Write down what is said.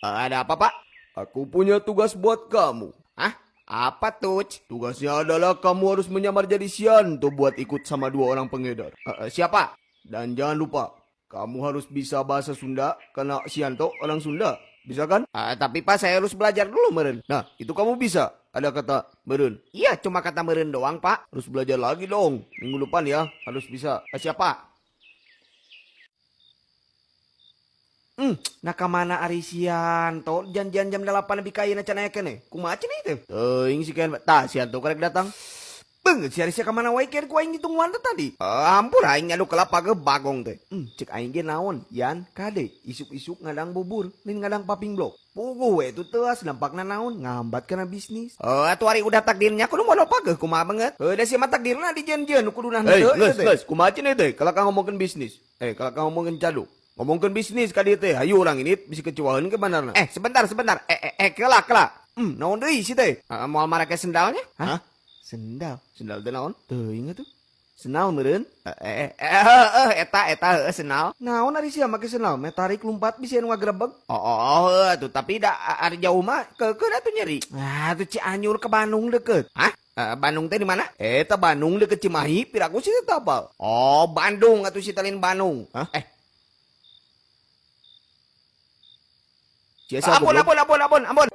Ada apa, Pak? Aku punya tugas buat kamu. Hah? Apa tuh? Tugasnya adalah kamu harus menyamar jadi Sianto buat ikut sama dua orang pengedar. Siapa? Dan jangan lupa, kamu harus bisa bahasa Sunda karena Sianto orang Sunda. Bisa kan? Tapi Pak, saya harus belajar dulu meren. Nah, itu kamu bisa. Ada kata meren. Iya, cuma kata meren doang, Pak. Harus belajar lagi dong. Minggu depan ya, harus bisa. Siapa? Nah kemana ari Sianto? Janjian jam 8 lebih kaya can aya keneh. Kumaha cenah itu? Teuing si Ken, tah Sianto karek datang. Beungeut si Ari sia kamana wae ken ku aing ditungguan teh tadi. Ampun aing nyadu kelapa ge bagong teh. Cek aing ge naon? Yan kade isuk-isuk ngadang bubur, lain ngadang paving block. Puguh we itu teuas nampakna naon ngambat kana bisnis. Atuh ari udah takdirnya kudu modal pageuh kumaha beungeut. Heuh da sia mah takdirna dijieun-jieun nu kuduna Hei, henteu geus, ieu teh. geus, kumaha cenah teh? Kalakah ngomongkeun bisnis. Kalakah ngomongkeun cadu. Ngomongkeun bisnis ka dieu teh. Hayu urang ini bisi kecewaeun ke bandarna. Sebentar, sebentar. Kela, kela. Naon deui si teh? Moal marake sendalnya? Hah? Hah? Sendal. Sendal teh naon? Teuing atuh. Senal meureun? Eta, eta, heueuh, senal. Naon ari sia make senal? Meh tarik lumpat bisi anu ngagerebeg. Oh, oh, oh, heueuh atuh, tapi da ari jauh mah keukeuh atuh nyeri. Ah, tuh Cianjur ke Bandung deket. Hah? Bandung teh di mana? Eta Bandung deket Cimahi, piraku sih teh apal. Oh, Bandung atuh si talin Bandung. Hah? Sia Ampun, goblok. ampun, ampun, ampun, ampun.